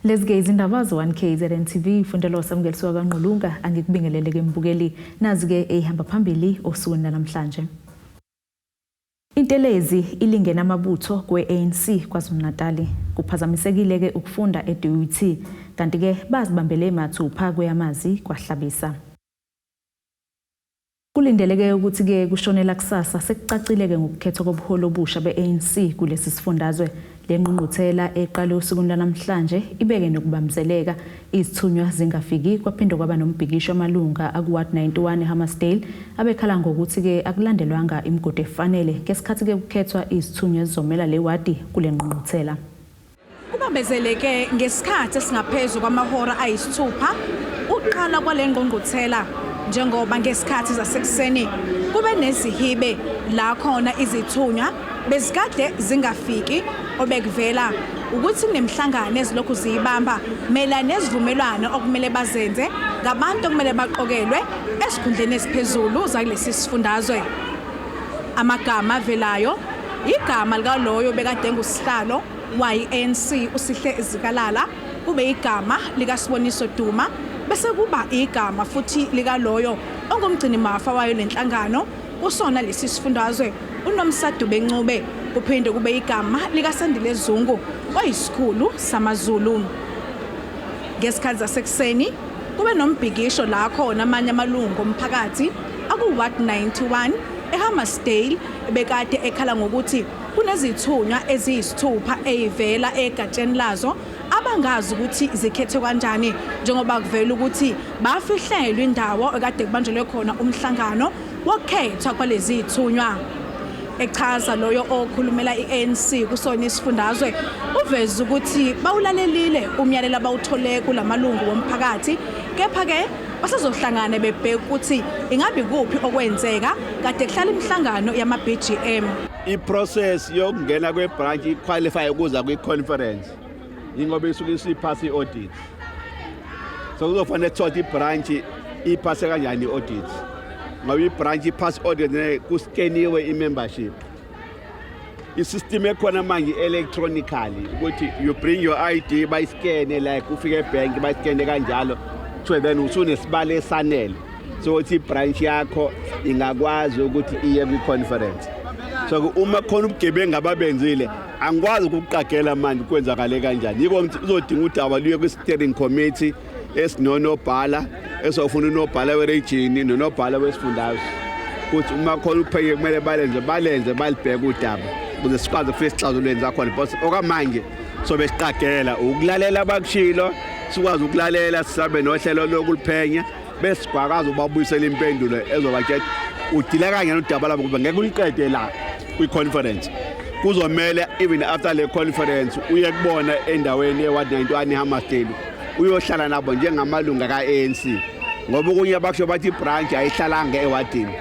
Lezi-ke izindaba ze-1 KZN TV ifundelwa uSamukelisiwa kaNgqulunga. Angikubingelele ke mbukeli. Nazi-ke eyihamba phambili osukwini lanamhlanje. Intelezi ilingena amabutho kwe-ANC KwaZulu-Natali. Kuphazamisekile-ke ukufunda e-DUT, kanti-ke bazibambele mathupha kweyamazi kwaHlabisa. Kulindeleke ukuthi-ke kushonela kusasa sekucacile-ke ngokukhethwa kobuholi obusha be-ANC kulesi sifundazwe. Le ngqungquthela eqale osukwini lwanamhlanje ibeke nokubambezeleka, izithunywa zingafiki, kwaphinde kwaba nombhikisho amalunga aku-Ward 91 eHammarsdale abekhala ngokuthi-ke akulandelwanga imigudu efanele ngesikhathi-ke kukhethwa izithunywa ezizomela le wadi kule ngqungquthela. Kubambezeleke ngesikhathi esingaphezu kwamahora ayisithupha ukuqala kwale ngqungquthela, njengoba ngesikhathi zasekuseni kube nezihibe la khona izithunywa bezikade zingafiki, obekuvela ukuthi kunemihlangano ezilokhu ziyibamba mayelana nezivumelwano okumele bazenze ngabantu okumele baqokelwe esikhundleni esiphezulu zakulesi sifundazwe. Amagama avelayo igama likaloyo bekade ngusihlalo wayi-ANC uSihle Zikalala, kube igama likaSiboniso Duma, bese kuba igama futhi likaloyo ongumgcinimafa wayo lenhlangano kusona lesi sifundazwe uNomsa Dube Ncube, kuphinde kube igama likaSandile Zungu oyisikhulu samaZulu. Ngesikhathi zasekuseni kube nombhikisho la khona amanye amalungu omphakathi aku-Ward 91 eHammarsdale bekade ekhala ngokuthi kunezithunywa eziyisithupha eyivela egatsheni lazo abangazi ukuthi zikhethwe kanjani, njengoba kuvela ukuthi bafihlelwe indawo ekade kubanjelwe khona umhlangano wokukhethwa kwalezi zithunywa. Echaza loyo okhulumela i-ANC kusona isifundazwe uveza ukuthi bawulalelile umyalelo abawuthole kulamalungu womphakathi, kepha-ke basazohlangana bebheka ukuthi ingabe kuphi okwenzeka kade kuhlala imihlangano yama-BGM. I-process yokungena kwe-branch i-qualify ukuza kwi-conference ingoba isuke isiphasa i-audit, so kuzofanele kuthiwa i-branch iphase kanjani i-audit, ngoba i-branch iphase i-audit kuskeniwe i-membership. I-system ekhona manje electronically ukuthi you bring your ID, bayiskene like ufike ebhenki, bayiskene kanjalo, kuthiwe then usunesibalo esanele so ukuthi i-branch yakho ingakwazi ukuthi iye kwi-conference. So uma khona ubugebengu ababenzile, angikwazi ukuqagela manje kwenzakale kanjani. Yiko ngithi uzodinga udaba luye kwi-steering committee esinonobhala, esofuna unobhala we-region nonobhala wesifundazwe, ukuthi uma khona uphenyo kumele balenze balibheke udaba ukuze sikwazi ukufika esixazululweni zakhona, because okwamanje sobe siqagela. Ukulalela abakushilo, sikwazi ukulalela, sisabe nohlelo lokuliphenya, bese sikwakazi ukubabuyisela impendulo ezobatshela udila kanjani udaba labo, kuba ngeke uliqede la kwi-conference. Kuzomele even after le conference uye kubona endaweni ye-Ward 91 eHammarsdale, uyohlala nabo njengamalunga ka-ANC, ngoba okunye abakusho bathi i-branch ayihlalanga ewadini,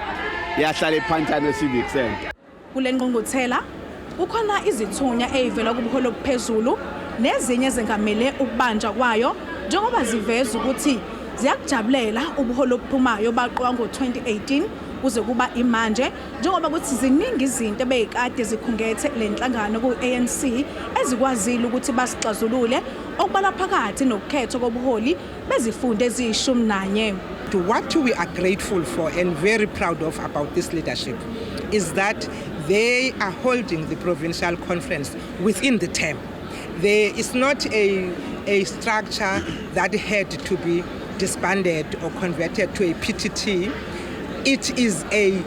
iyahlala ePhantshane Civic Center. Kule ngqungquthela kukhona izithunywa ey'vela kubuholi obuphezulu nezinye ezengamele ukubanjwa kwayo, njengoba ziveza ukuthi ziyakujabulela ubuholi obuphumayo baqokwa ngo-2018 kuze kuba imanje, njengoba kuthi ziningi izinto ebeyikade zikhungethe le nhlangano ku-ANC ezikwazile ukuthi basixazulule, okubalwa phakathi nokukhethwa kobuholi bezifundo eziyishumi nanye. What we are grateful for and very proud of about this leadership is that they are holding the provincial conference within the term. There is not a structure that had to be disbanded or converted to a PTT. It is a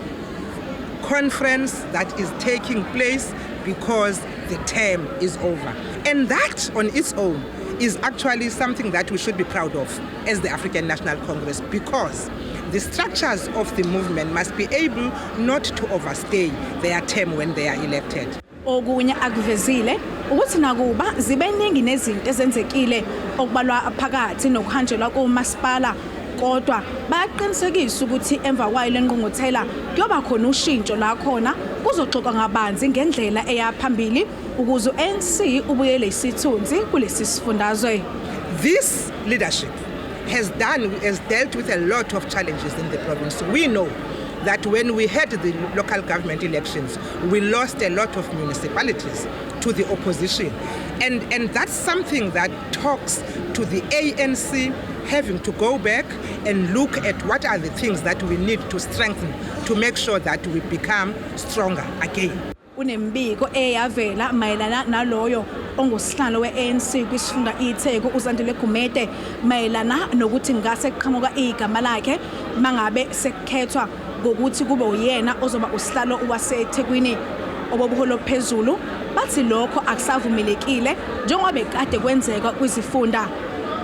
conference that is taking place because the term is over. And that on its own is actually something that we should be proud of as the African National Congress, because the structures of the movement must be able not to overstay their term when they are elected. Okunye akuvezile ukuthi nakuba zibeningi nezinto ezenzekile, okubalwa phakathi nokuhanjelwa komasipala, kodwa bayaqinisekisa ukuthi emva kwayo lengqungquthela kuyoba khona ushintsho la khona kuzoxoxwa ngabanzi ngendlela eya phambili ukuze u-ANC ubuyele isithunzi kulesi sifundazwe. This leadership has dealt with a lot of challenges in the province. We know that when we had the local government elections, we lost a lot of municipalities to the opposition. And that's something that talks to the ANC having to go back and look at what are the things that we need to strengthen to make sure that we become stronger again. Kunembiko eyavela mayelana naloyo ongusihlalo we-ANC kwisifunda iTheku, uZandile Gumede, mayelana nokuthi ngase kuqhamuka igama lakhe mangabe sekukhethwa ngokuthi kube uyena ozoba usihlalo waseThekwini. Obobuholo phezulu bathi lokho akusavumelekile njengoba bekade kwenzeka kwizifunda.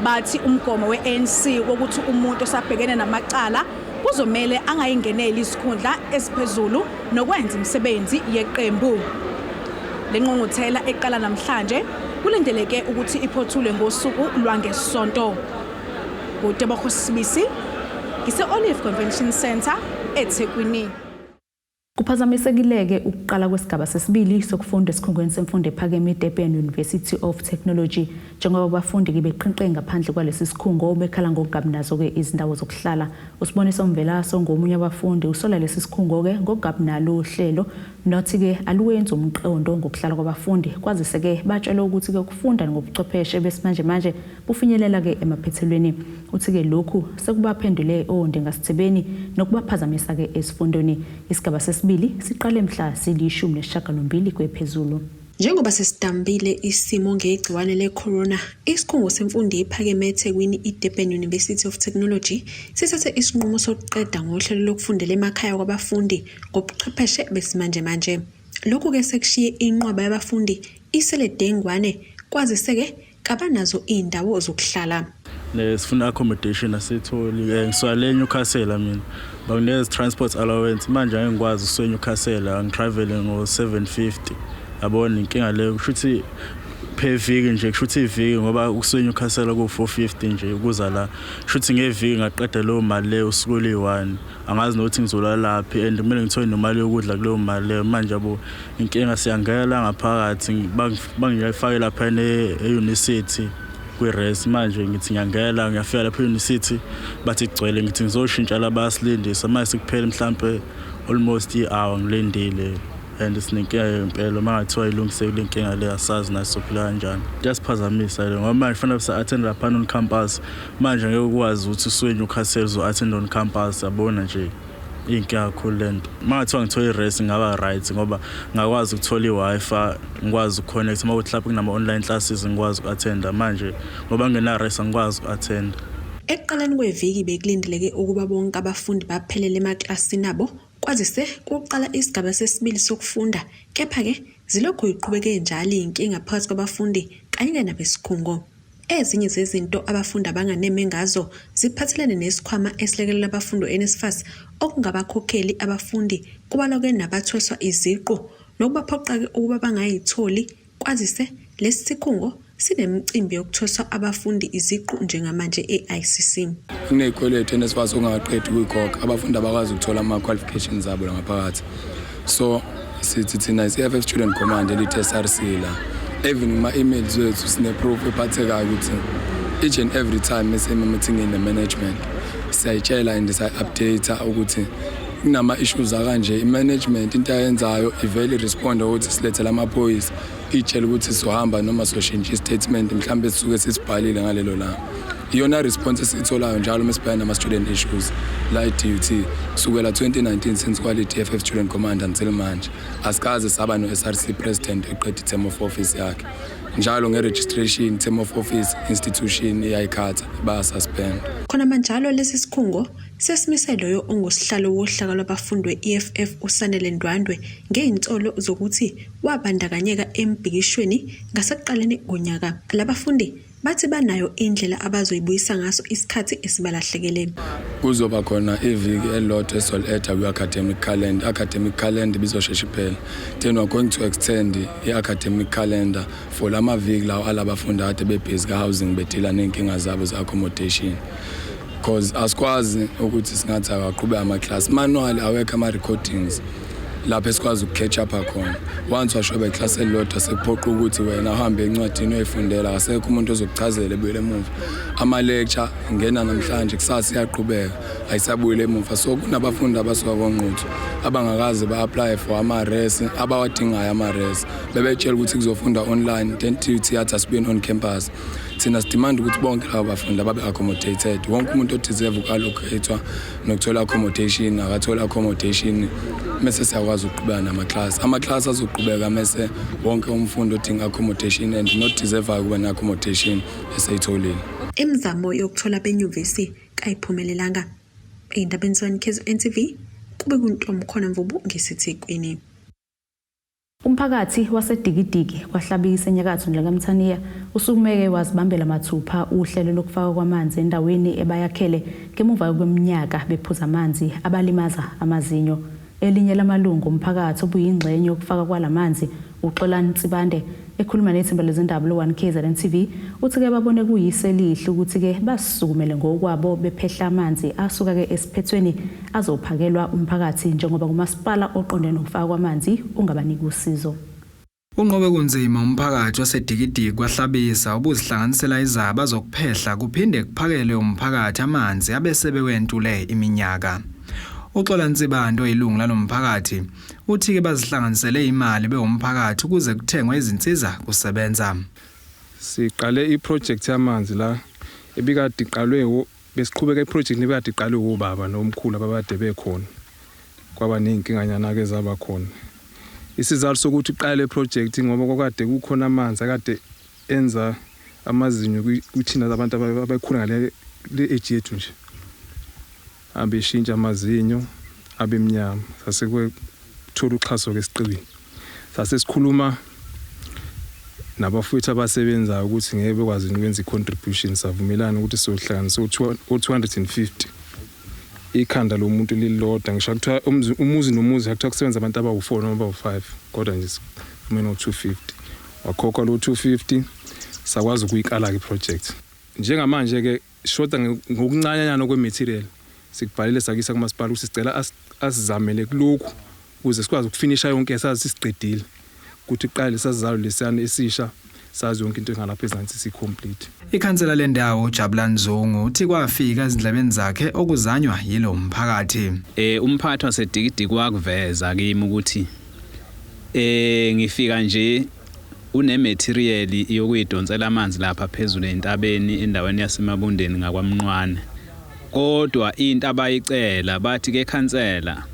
Bathi umgomo we-ANC wokuthi umuntu osabhekene namacala kuzomele angayingeneli isikhundla esiphezulu nokwenza imisebenzi yeqembu. Lengqungquthela eqala namhlanje kulindeleke ukuthi iphothulwe ngosuku lwangesonto. NguTebogo Sibisi, ngise-Olive Convention Centre eThekwini. Kuphazamisekile-ke ukuqala kwesigaba sesibili sokufunda esikhungweni semfundo ephakeme iDurban University of Technology, njengoba abafundi-ke beqhinqe ngaphandle kwalesi sikhungo bekhala ngokungabi nazo-ke izindawo zokuhlala. USiboniso Mvelaso ngomunye wabafundi, usola lesi sikhungo-ke ngokungabi nalo uhlelo nothi-ke aluwenzi umqondo ngokuhlala kwabafundi, kwazise-ke batshelwe ukuthi-ke ukufunda ngobuchwepheshe besimanjemanje bufinyelela-ke emaphethelweni. Uthi-ke lokhu sekubaphendule ondingasithebeni nokubaphazamisa-ke esifundweni. Isigaba sesibili siqale mhla zili-18 kwephezulu. Njengoba sesidambile isimo ngegciwane le-corona, isikhungo semfundo ephakeme eThekwini i-Durban University of Technology sithathe isinqumo sokuqeda ngohlelo lokufundela emakhaya kwabafundi ngobuchwepheshe besimanjemanje. Lokhu-ke sekushiye inqwaba yabafundi isele dengwane, kwazise-ke kabanazo iy'ndawo zokuhlala. Sifuna accommodation, asitholi. Ngisuka le Newcastle mina, banginikeza transport allowance. Manje angeke ngikwazi ukusuka eNewcastle ngitravel ngo-750, yabona inkinga leyo. Kusho ukuthi per viki nje, kusho ukuthi iviki, ngoba ukusuka eNewcastle ku-450 nje ukuza la, kusho ukuthi ngeviki ngaqeda leyo mali leyo usuku oluyi-1. Angazi nokuthi ngizolalaphi and kumele ngithole nemali yokudla kuleyo mali leyo. Manje yabo inkinga, siyangena la ngaphakathi, bangifake laphana e-university kwi-res. Manje ngithi ngiyangena, ngiyafika lapha e-university, bathi kugcwele. Ngithi ngizoshintsha la, bayasilindisa. Manje sekuphele mhlampe almost i-hour ngilindile and sinenkinga yempela. Uma ngathiwa ilungiseke le nkinga le, asazi nathi sophila kanjani. Kuyasiphazamisa le ngoba manje kufanele sa-attend laphana on campus. Manje ngeke ukwazi ukuthi usuke eNewcastle uzo-attend on campus, yabona nje, iy'nkinga kakhulu le nto. Uma ngathiwa ngithole i-res ngingaba right, ngoba ngakwazi ukuthola i-Wi-Fi, ngikwazi ukuconnect uma kuthi lapho kunama-online classes, ngikwazi uku-attenda. Manje ngoba ngingena-res angikwazi uku-attenda. Ekuqaleni kweviki bekulindeleke ukuba bonke abafundi baphelele emaklasini abo, kwazise kuqala isigaba sesibili sokufunda, kepha-ke zilokhu yiqhubeke njalo iy'nkinga phakathi kwabafundi kanye nabesikhungo. Ezinye zezinto abafundi abanganeme ngazo ziphathelene nesikhwama esilekelela abafundi u-NSFAS okungabakhokheli abafundi, kubalwa-ke nabathweswa iziqu nokubaphoqa-ke ukuba bangayitholi, kwazise lesi sikhungo sinemicimbi yokuthweswa abafundi iziqu njengamanje e-ICC. Kuney'kweletu NSFAS ongaqedi ukuyikhokha, abafundi abakwazi ukuthola ama-qualifications abo la ngaphakathi. So sithi thina i-EFF Student Command elithi SRC la, even kuma-emails wethu sine-proof ephathekayo ukuthi each and every time esema-meetingini ne-management siyayitshela and siyayi-update ukuthi kunama-issues akanje. I-management into ayenzayo ivele iresponde ukuthi silethele amaphoyisa, iy'tshele ukuthi sizohamba noma soshintsha i-statement mhlawumbe sisuke sisibhalile ngalelo langa. Iyona response esiyitholayo njalo uma sibhekana nama-student issues la e-DUT kusukela 2019, since kwale-EFF Student Command until manje. Asikaze saba no-SRC president eqeda i-term of office yakhe. Njalo nge-registration, term of office, institution iyayikhatha, bayasuspend. Khona manjalo lesi sikhungo sesimise loyo ongusihlalo wohlaka lwabafundi we-EFF uSanele Ndwandwe ngey'nsolo zokuthi wabandakanyeka embhikishweni ngasekuqaleni konyaka. Labafundi bathi banayo indlela abazoyibuyisa ngaso isikhathi esibalahlekele. Kuzoba khona iviki elilodwa esizoli-adda kwi-academic calendar. Academic calendar ibizoshesha iphela, then we're going to extend i-academic calendar for lamaviki lawo alabafundi akade bebhizi ka-housing, bedila ney'nkinga zabo ze-accommodation, because asikwazi ukuthi singathi awaqhubeka amaklasi manually, awekho ama-recordings. Lapho esikwazi uku-catch up khona. Once washoba iklasi elilodwa, sekuphoqa ukuthi wena uhambe encwadini uyifundela, akasekho umuntu ozokuchazela ebuyele emuva. Ama-lecture ngena namhlanje, kusasa iyaqhubeka, ayisabuyele emuva. So kunabafundi abasuka koNquthu abangakaze ba-apply for ama-res, abawadingayo ama-res, bebetshela ukuthi kuzofunda online, then DUT yathi asibuyeni on campus. Thina si-demand ukuthi bonke laba bafundi ababe accommodated. Wonke umuntu o-deserve uku-allocate nokuthola accommodation akathola accommodation, mese siyakwazi ukuqhubeka namaklasi. Amaklasi azoqhubeka mese wonke umfundi odinga accommodation and not deserve ukuba ne-accommodation eseyitholile. Imizamo yokuthola benyuvesi kayiphumelelanga. Ey'ndabeni ze-1 TV, kube kuNtomkhona Mvubu ngiseThekwini. Umphakathi waseDikidiki kwaHlabisa enyakatho njengaMthaniya usukumeke wazibambela mathupha uhlelo lokufakwa kwamanzi endaweni ebayakhele ngemuva kweminyaka bephuza amanzi abalimaza amazinyo. Elinye lamalungu omphakathi obuyingxenye yokufaka kwalamanzi, uXolani Nsibande, ekhuluma nethimba lezindaba lo-1 KZN TV, uthi-ke babone kuyiselihle ukuthi-ke basukumele ngokwabo bephehla amanzi asuka-ke esiphethweni azophakelwa umphakathi, njengoba kumasipala oqondene nokufaka kwamanzi ungabaniki usizo. Unqobe kunzima umphakathi waseDikidiki kwaHlabisa ubuzihlanganisela izaba zokuphehla kuphinde kuphakelwe umphakathi amanzi abese bewentule iminyaka. UXola Nsibande oyilungu lalomphakathi uthi-ke bazihlanganisele imali bewumphakathi ukuze kuthengwe izinsiza kusebenza. Siqale i-project yamanzi la ebikade iqalwe, besiqhubeka i-project ebikade iqalwe obaba nomkhulu ababade bekhona. Kwaba ney'nkinganyana-ke ezaba khona. Isizathu sokuthi uqale le project ngoba kwakade kukhona amanzi akade enza amazinyo kuthina abantu abakhula ngale le age yethu nje, abeshintsha amazinyo abe mnyama. Sase kwethola uxhaso ke esiqiwini, sase sikhuluma nabafowethu abasebenzayo ukuthi ngeke bekwazi ukwenza i-contribution. Savumelana ukuthi sizohlanganisa o-250 ikhanda lomuntu lilodwa. Ngisho kuthiwa umuzi nomuzi kuthiwa kusebenza abantu abawu-4 noma abawu-5, kodwa nje sivumene ngo-250. Wakhokhwa lo 250, sakwazi ukuyikala-ke i-project. Njengamanje-ke shoda ngokuncanyanyana kwe-material. Sikubhalile sakisa kumasipala ukuthi sicela asizamele kulokhu ukuze sikwazi ukufinisha yonke, sazi sisiqedile ukuthi kuqale sasizalo lesiyana esisha, sazi yonke into engalapha ezansi si-complete. Ikhansela lendawo uJabulani Zungu uthi kwafika ezindlebeni zakhe okuzanywa yilo mphakathi. Umphakathi waseDikidiki wakuveza kimi ukuthi ngifika nje une-material yokuyidonsela amanzi lapha phezulu entabeni endaweni yaseMabundeni ngakwaMnqwane. Kodwa into abayicela, bathi ke, "Khansela,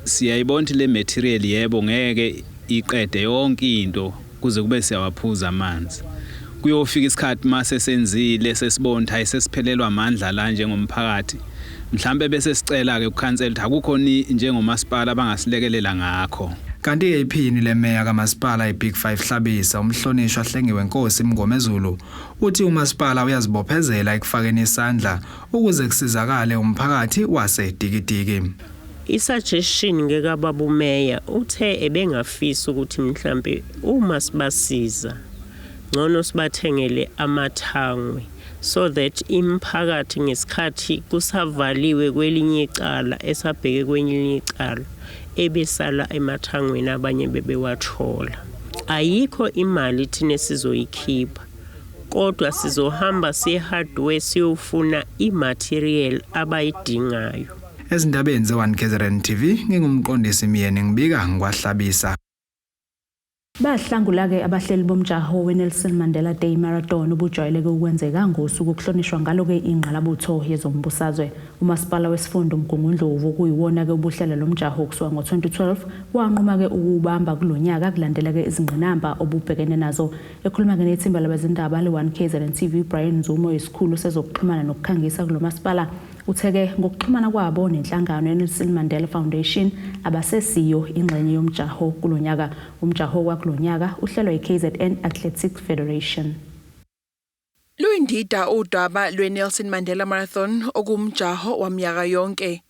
siyayibona ukuthi le material yebo ngeke iqede yonke into kuze kube siyawaphuza amanzi. Kuyofika isikhathi mase senzile sesibona ukuthi hayi, sesiphelelwa amandla la njengomphakathi, mhlambe bese sicela ke ukukhansela ukuthi akukho njengomasipala abangasilekelela ngakho." Kanti iphini lemeya kamasipala iBig 5 Hlabisa, umhlonishwa Hlengiwe Nkosi Mngomezulu, uthi umasipala uyazibophezela ekufakeni isandla ukuze kusizakale umphakathi waseDikidiki. I-suggestion ngekababa umeya, uthe ebengafisa ukuthi mhlambe uma sibasiza ngcono sibathengele amathangwe so that imphakathi ngesikhathi kusavaliwe kwelinye icala esabheke kwelinye icala ebesala emathangweni abanye bebewathola. Ayikho imali thina esizoyikhipha, kodwa sizohamba siye hardware siyofuna i-material abayidingayo. Ezindabeni ze-1 KZN TV, ngingumqondisi Myeni, ngibika ngikwaHlabisa. Bahlangula-ke abahleli bomjaho we-Nelson Mandela Day Marathon obujwayeleke ukwenzeka ngosuku okuhlonishwa ngalo-ke ingqalabutho yezombusazwe. Umasipala wesifunda uMgungundlovu, kuyiwona-ke ubuhlela lo mjaho kusuka ngo-2012, wanquma-ke ukuwubamba kulo nyaka kulandela-ke izingqinamba obubhekene nazo. Ekhuluma-ke nethimba labezindaba le-1 KZN TV, Brian Nzumo, isikhulu sezokuxhumana nokukhangisa kulo masipala, uthe-ke ngokuxhumana kwabo nenhlangano ye-Nelson Mandela Foundation abasesiyo ingxenye yomjaho kulo nyaka. Umjaho wakulo nyaka uhlelwa yi-KZN Athletics Federation. Luyindida udaba lwe-Nelson Mandela Marathon okumjaho waminyaka yonke.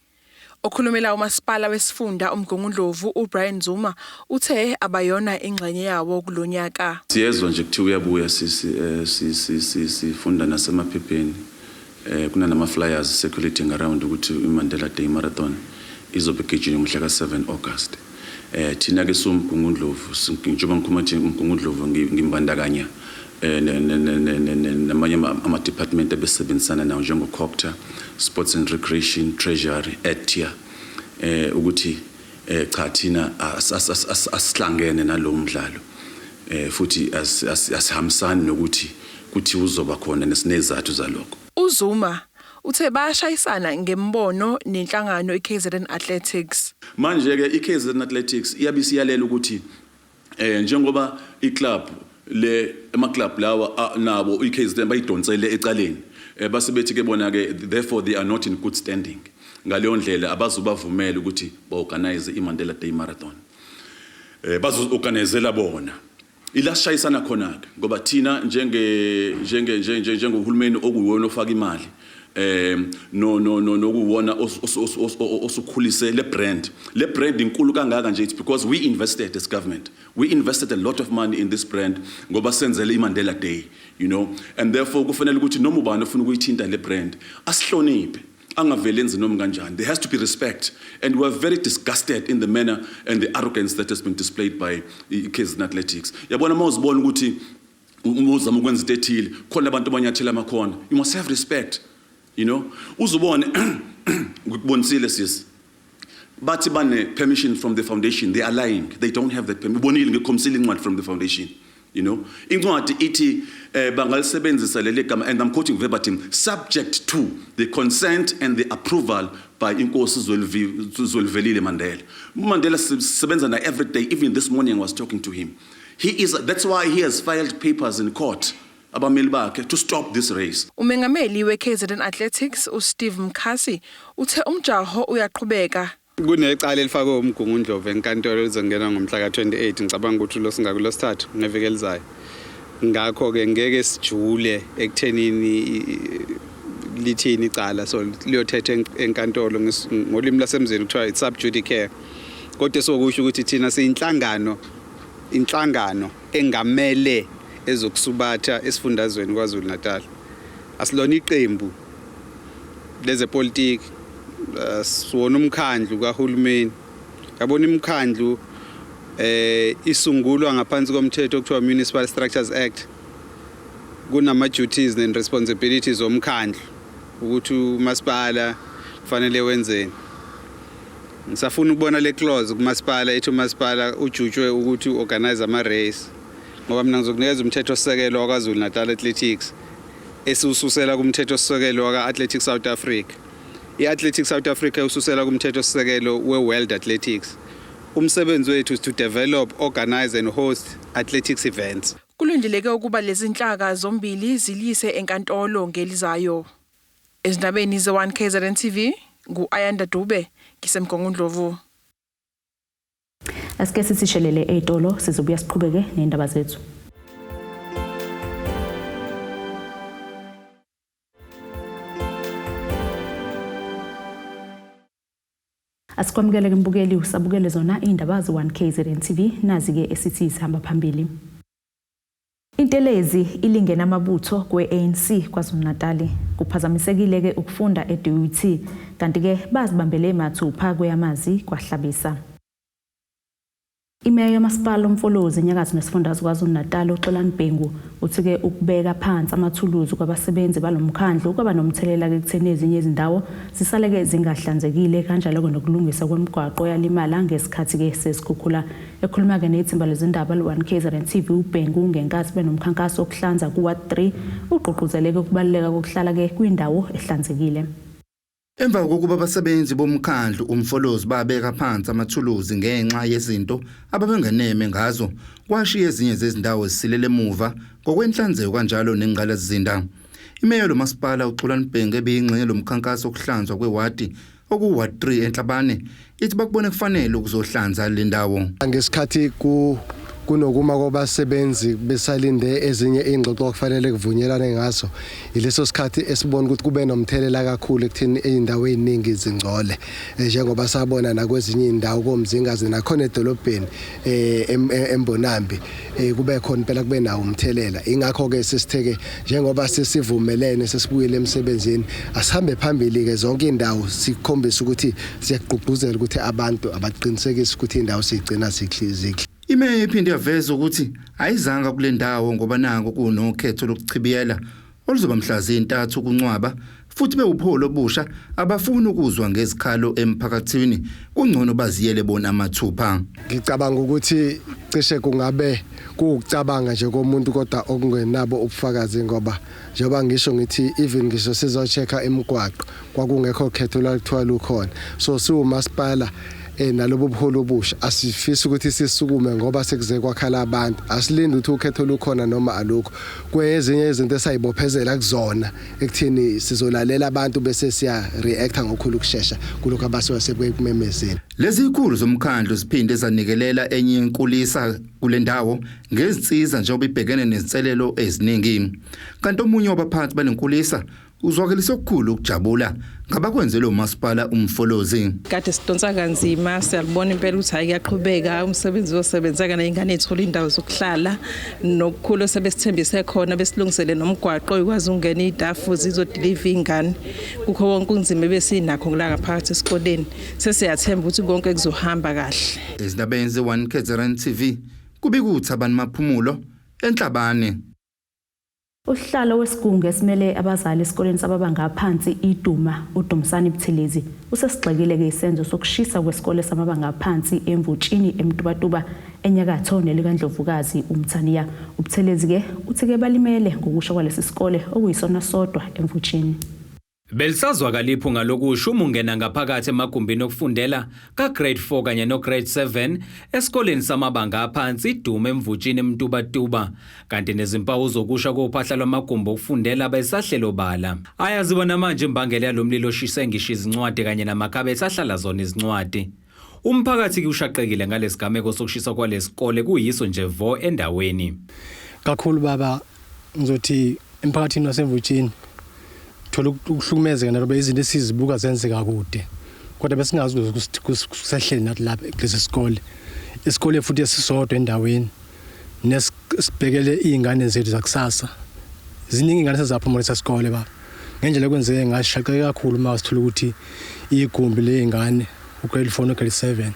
Okhulumela umasipala wesifunda uMgungundlovu uBrian Zuma uthe abayona ingxenye yawo kulonyaka. Siyezwa nje kuthiwa uyabuya, sifunda nasemaphepheni, kunanama flyers circulating around ukuthi iMandela Day Marathon izobe igijinywa mhla ka-7 August. Thina ke soMgungundlovu, njengoba ngikhuluma thi uMgungundlovu, ngimbandakanya namanye ama-department abesebenzisana nawo njengo-COGTA, Sports and Recreation, Treasury, EDTEA, ukuthi cha, thina asihlangene nalowo mdlalo, futhi asihambisani nokuthi kuthi uzoba khona, nesinezathu zalokho. UZuma uthe bayashayisana ngembono nenhlangano iKZN Athletics. Manje ke iKZN Athletics iyabe isiyalela ukuthi njengoba iclub le, ema club lawa nabo iKZN bayidonsele ecaleni, base bethi ke bona ke therefore they are not in good standing. Ngaleyo ndlela abazubavumela ukuthi baorganize iMandela Day Marathon, bazoorganizela bona. Ila sishayisana khona ke, ngoba thina njenge njengohulumeni okuyiwona ofaka imali, no no no nokuwona osukhulise le brand, le brand inkulu kangaka nje, it's because we invested as government. We invested a lot of money in this brand ngoba senzele iMandela Day, and therefore kufanele ukuthi noma ubani ofuna ukuyithinta le brand asihloniphe, angaveli enze noma kanjani. There has to be respect, and we are very disgusted in the manner and the arrogance that has been displayed by i-KZN Athletics. Yabona, uma uzibona ukuthi uzama ukwenza into ethile, khona abantu abanyathela amakhona, you must have respect. Uzubone ngikubonisile sisi, bathi bane permission from the foundation. They are lying, they don't have that permission. Ubonile, ngikhombisile incwadi from the foundation. Incwadi ithi bangalisebenzisa leli gama, and I'm quoting verbatim, "subject to the consent and the approval by Inkosi Zwelivelile Mandela." Mandela sisebenza na every day. Even this morning I was talking to him. He is that's why he has filed papers in court, abameli bakhe, to stop this race. Umengameli weKZN Athletics uSteve Mkhasi uthe umjaho uyaqhubeka. Kunecala elifakwe uMgungundlovu enkantolo lizongena ngomhla ka-28, ngicabanga ukuthi losingako losithathu ngeviki elizayo. Ngakho-ke ngeke sijule ekuthenini lithini icala, so liyothetha enkantolo. Ngolimi lwasemzini kuthiwa it's sub judice, kodwa sokusho ukuthi thina siyinhlangano, inhlangano engamele ezokusubatha esifundazweni KwaZulu Natal. Asilona iqembu lezepolitiki, siwona umkhandlu kahulumeni. Yabona, imikhandlu isungulwa ngaphansi komthetho okuthiwa Municipal Structures Act. Kunama duties and responsibilities omkhandlu, ukuthi umasipala kufanele wenzeni. Ngisafuna ukubona le clause kumasipala ethi umasipala ujutshwe ukuthi uorganize ama race, ngoba mina ngizokunikeza umthetho sisekelo wakwaZulu Natal Athletics esiususela kumthetho sisekelo waka Athletics South Africa. I-Athletics South Africa ususela kumthetho sisekelo we-World Athletics. Umsebenzi wethu is to develop, organize and host athletics events. Kulindeleke ukuba lezi nhlaka zombili zilise enkantolo ngelizayo. Ezindabeni ze-1 KZN TV, ngu-Ayanda Dube, ngiseMgungundlovu. Asike sisishelele ey'tolo, sizobuya siqhubeke ney'ndaba zethu. Asikwamukele-ke mbukeli, usabukele zona iy'ndaba ze-1 KZN TV. Nazi-ke esithi zihamba phambili. Intelezi ilingene amabutho kwe-ANC KwaZulu-Natali. Kuphazamisekile-ke ukufunda e-DUT, kanti-ke bazibambele mathupha kweyamazi kwaHlabisa. Imeya yomasipala uMfolozi enyakatho nesifundazwe KwaZulu-Natal uXolani Bhengu uthi-ke ukubeka phansi amathuluzi kwabasebenzi balomkhandlu kwaba nomthelela-ke ekutheni ezinye izindawo zisaleke zingahlanzekile, kanjalo-ke nokulungiswa kwemigwaqo yalimala ngesikhathi-ke sesikhukhula. Ekhuluma-ke nethimba lezindaba le-1 KZN TV uBhengu ngenkathi benomkhankaso wokuhlanza ku-Ward 3, ugqugquzeleke ukubaluleka kokuhlala-ke kwindawo ehlanzekile. Emva kokuba abasebenzi bomkhandlu uMfolozi babeka phansi amathuluzi ngenxa yezinto ababengeneme ngazo, kwashiya ezinye zezindawo zisilele emuva ngokwenhlanzeko kanjalo nengqalasizinda. Imeya lomasipala uXolani Bhengu ebeyingxenye lomkhankaso wokuhlanzwa kwewadi okuward 3 eNhlabane ithi bakubone kufanele ukuzohlanza le ndawo. Ngesikhathi Kunokuma kwabasebenzi besalinde ezinye ingxoxo okufanele kuvunyelane ngazo. Ileso sikhathi esibona ukuthi kube nomthelela kakhulu ekutheni izindawo eziningi zingcole, njengoba sabona nakwezinye indawo koMzingazi nakhona edolobheni eMbonambi, kube khona impela kube nawo umthelela. Ingakho ke sesitheke njengoba sesivumelene sesibuyele emsebenzini, asihambe phambili ke zonke indawo sikhombisa ukuthi siyagqugquzela ukuthi abantu abaqinisekise ukuthi indawo siyigcina zikli. Imeya iphinde yaveza ukuthi ayizanga kule ndawo ngoba nako kunokhetho lokuchibiyela oluzoba mhla zintathu kuNcwaba, futhi bewupholo obusha abafuni ukuzwa ngezikhalo emphakathini, kungcono baziyele bona amathupha. Ngicabanga ukuthi cishe kungabe kuwukucabanga nje komuntu kodwa okungenabo ubufakazi, ngoba njengoba ngisho ngithi even ngisho sizo-check-a imigwaqo kwakungekho khetho lwaluthiwa lukhona. So siwumasipala nalobu buholi obusha asifisi ukuthi sisukume ngoba sekuze kwakhala abantu. Asilindi ukuthi ukhetho lukhona noma alukho. Kwezinye izinto esayibophezela kuzona ekuthini sizolalela abantu bese siya reacta ngokukhulu ukushesha kulokho abasuke sebekumemezela. Lezi zikhulu zomkhandlu ziphinde zanikelela enye inkulisa kule ndawo ngezinsiza njengoba ibhekene nezinselelo eziningi. Kanti omunye wabaphathi balenkulisa uzwakalise okukhulu ukujabula ngabakwenzele umasipala uMfolozi. Kade sidonsa kanzima, siyalibona impela ukuthi hayi kuyaqhubeka umsebenzi osebenzeka nezingane ezithola indawo zokuhlala, nokukhulu sebesithembise khona besilungisele nomgwaqo ikwazi ukungena istaff zizodeliver ingane. Kukho wonke unzima besinakho la ngaphakathi esikoleni, sesiyathemba ukuthi konke kuzohamba kahle. Ezindabeni ze-1 KZN TV kubika uThabani Maphumulo eNhlabane. Usihlalo wesigungu esimele abazali esikoleni sababanga aphansi iDuma, uDumsani Buthelezi, usesigxekile-ke isenzo sokushisa kwesikole samabanga aphansi eMvutshini eMtubatuba enyakatho nelikaNdlovukazi uMthaniya. UButhelezi-ke uthi-ke balimele ngokusha kwalesi sikole okuyisona sodwa eMvutshini. Belisazwakala iphunga lokusha uma ungena ngaphakathi emagumbini okufundela ka-grade 4 kanye no-grade 7 esikoleni samabanga aphansi iDuma eMvutshini eMtubatuba, kanti nezimpawu zokusha kophahla lwamagumbi okufundela besahlelo bala. Ayaziwa namanje imbangela yalo mlilo oshise ngisho izincwadi kanye namakhabethe ahlala zona izincwadi. Umphakathi ushaqekile ngalesigameko sokushisa kwalesikole kuyiso nje vo endaweni. Kakhulu baba, ngizothi emphakathini waseMvutshini thola ukuhlukumezeka naloba izinto esizibuka zenzeka kude, kodwa besingazi ukuthi kusehlele nathi lapha kulesi sikole, isikole futhi esisodwa endaweni nesibhekele iy'ngane zethu zakusasa. Ziningi iy'ngane sezaphuma kulesa sikole baba. Ngendlela ekwenzeke ngayo sishaqeke kakhulu uma sithola ukuthi igumbi ley'ngane ugrade 4 no-grade 7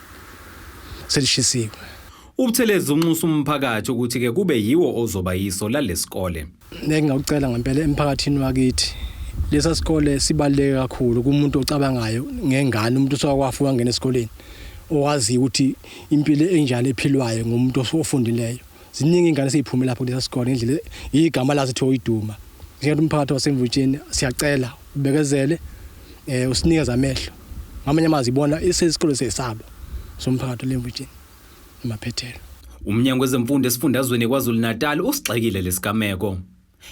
selishisiwe. UButhelezi unxusa umphakathi ukuthi-ke kube yiwo ozoba yiso lalesikole. Engingakucela ngempela emphakathini wakithi, lesa sikole sibaluleke kakhulu kumuntu ocabangayo ngengane, umuntu osewakwafuka angena esikoleni owaziyo ukuthi impilo enjani ephilwayo ngumuntu ofundileyo. Ziningi ingane eseyiphume lapho kulesa sikole ngendlela igama laso kuthiwa iDuma. Njengoba umphakathi waseMvutshini siyacela ubekezele, usinikeze amehlo. Ngamanye amazwi ibona isesikole sesabo somphakathi leMvutshini emaphethelo. Umnyango wezemfundo esifundazweni KwaZulu-Natal usigxekile lesigameko.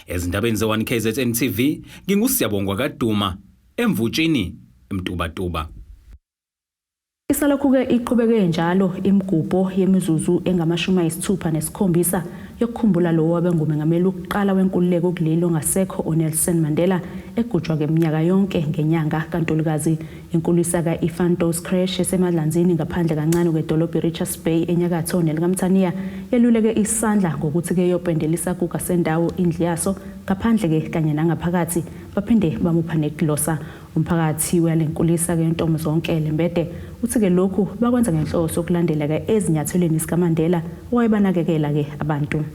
Ezindabeni ze-1 KZN TV nginguSiyabongwa kaDuma eMvutshini eMtubatuba. Isalokhu-ke iqhubeke njalo imigubho yemizuzu engama-67 yokukhumbula lowo wabengumengameli wokuqala wenkululeko kuleli ongasekho uNelson Mandela, egujwa-ke minyaka yonke ngenyanga kaNtulikazi. Inkulisa ka-Ifantos Creche eseMadlanzini ngaphandle kancane kwedolobha iRichards Bay enyakatho nelikaMthaniya yeluleke isandla ngokuthi-ke yopendela isaguga sendawo indlu yaso ngaphandle-ke kanye nangaphakathi, baphinde bamupha negilosa. Umphakathi uyalenkulisa-ke intomo zonke lembede uthi-ke lokhu bakwenza ngenhloso yokulandela-ke ezinyathelweni zikaMandela owayebanakekela-ke abantu.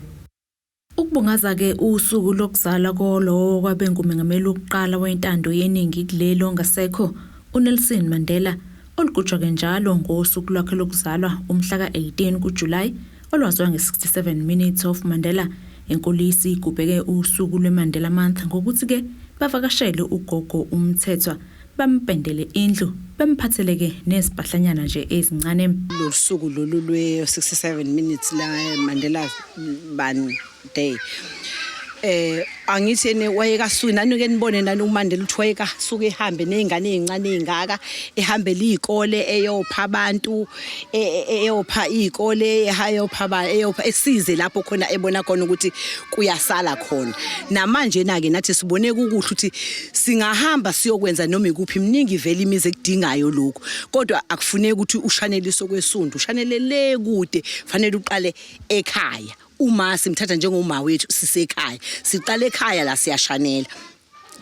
Ukubungaza-ke usuku lokuzalwa kolowo kwabe ngumengameli wokuqala wentando yeningi kuleli ongasekho uNelson Mandela, olugujwa-ke njalo ngosuku lwakhe lokuzalwa umhla ka-18 kuJulayi, olwaziwa nge-67 Minutes of Mandela. Inkulisi igubheke usuku lweMandela Month ngokuthi-ke bavakashele ugogo uMthethwa, bampendele indlu, bemphatheleke nezimpahlanyana nje ezincane. Lolu suku lolu lwe-67 minutes la Mandela bani day Angithi ene wayekasuke nani ke nibone nani uMandela ukuthi wayekasuke ehambe nezingane ezincane ezingaka, ehambela izikole eyopha abantu, eyopha izikole, eyopha eyopha esize lapho khona ebona khona ukuthi kuyasala khona. Namanje na ke nathi sibone kukuhle ukuthi singahamba siyokwenza noma ikuphi, miningi vele imizi ekudingayo lokhu, kodwa akufuneki ukuthi ushaneliso kwesundu, ushanele le kude, fanele uqale ekhaya. Uma simthatha njengoma wethu sisekhaya, siqale ekhaya la siyashanela,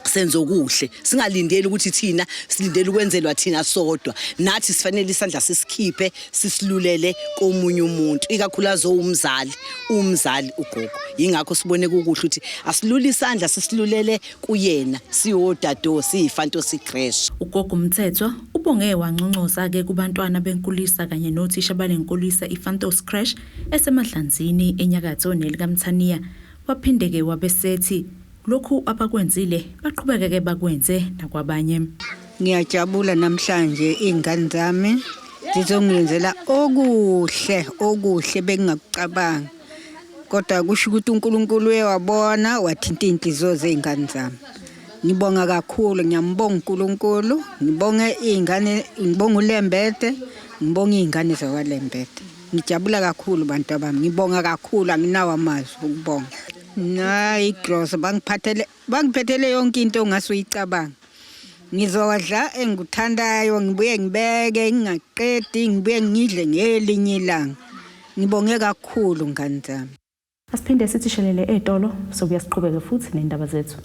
senze okuhle, singalindeli ukuthi thina silindele ukwenzelwa thina sodwa. Nathi sifanele isandla sisikhiphe sisilulele komunye umuntu, ikakhulukazi owumzali, umzali ugogo. Yingakho sibone kukuhle ukuthi asilule isandla sisilulele kuyena, siyodado siyiFantosi Creche. Ugogo Mthethwa ubonge wanconcoza-ke kubantwana benkulisa kanye nothisha balenkulisa iFantos Creche eseMahlanzini enyakatho nelikaMthaniya. Waphinde-ke wabesethi lokhu abakwenzile baqhubeke-ke bakwenze nakwabanye. Ngiyajabula namhlanje, iy'ngane zami zizongenzela okuhle, okuhle bengingakucabanga. Kodwa kusho ukuthi uNkulunkulu uye wabona wathinta iy'nhliziyo zey'ngane zami. Ngibonga kakhulu, ngiyambonga uNkulunkulu, ngibonge iy'ngane, ngibonga uLembede, ngibonga iy'ngane zakwaLembede. Ngijabula kakhulu bantu bami, ngibonga kakhulu, anginawo amazwi ukubonga. Nayi igrosa bangiphathele, bangiphethele yonke into ongase uyicabanga. Ngizodla engikuthandayo, ngibuye ngibeke ngingaqedi, ngibuye ngidle ngelinye ilanga. Ngibonge kakhulu ngane zami. Asiphinde sithi shelele etolo, sokuya siqhubeke futhi nendaba zethu.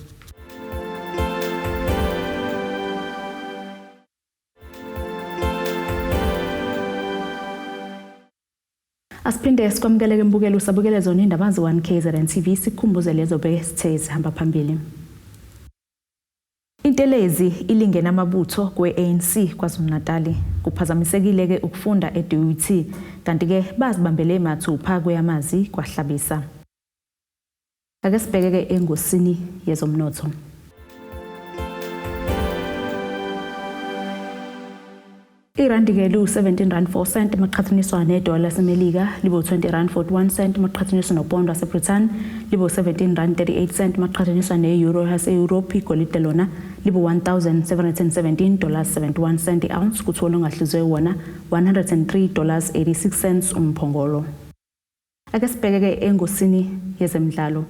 Asiphinde sikwamukeleke mbukelo, usabukele zona indaba ze-1 KZN TV, sikukhumbuze lezo besithe zihamba phambili. Intelezi ilingena amabutho kwe-ANC KwaZulu-Natali. Kuphazamisekile-ke ukufunda e-DUT, kanti-ke bazibambele mathupha kweyamazi kwaHlabisa. Ake sibheke-ke engosini yezomnotho. Irandi-ke liwu-17 rand 4 cent maqhathaniswa nedola laseMelika, libo-20 rand 41 cent maqhathaniswa nopondo waseBrithani, libo-17 rand 38 cent maqhathaniswa ne-euro yase-Europe. Igolide lona libo-1717 dollars 71 cent i-ounce, kuthi olungahluzwe wona 103 dollars 86 cents umphongolo. Ake sibheke-ke engosini yezemidlalo.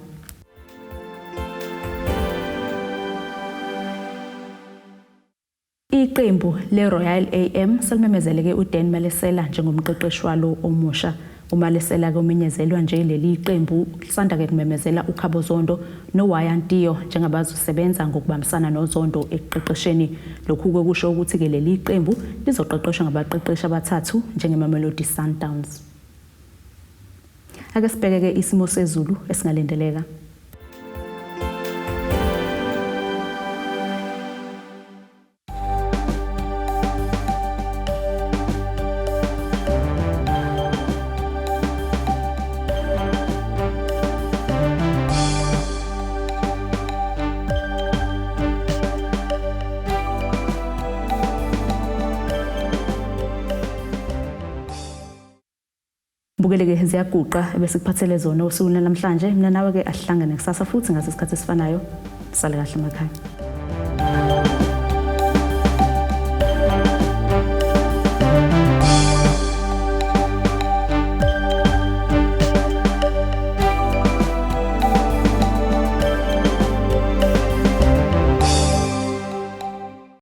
Iqembu le-Royal AM selimemezeleke uDan Malesela njengomqeqeshi walo omusha. UMalesela ke umenyezelwa nje leli qembu lisanda ke kumemezela uKhabo Zondo noWayan Tio njengabazosebenza ngokubambisana noZondo ekuqeqesheni. Lokhu ke kusho ukuthi ke leli qembu lizoqeqeshwa ngabaqeqeshi abathathu njengeMamelodi Sundowns. Ake sibheke ke isimo sezulu esingalindeleka. Bukeleke ziyaguqa ebesikuphathele zona usuku namhlanje. Mina nawe ke asihlangane kusasa futhi ngase sikhathi esifanayo. Sale kahle emakhaya.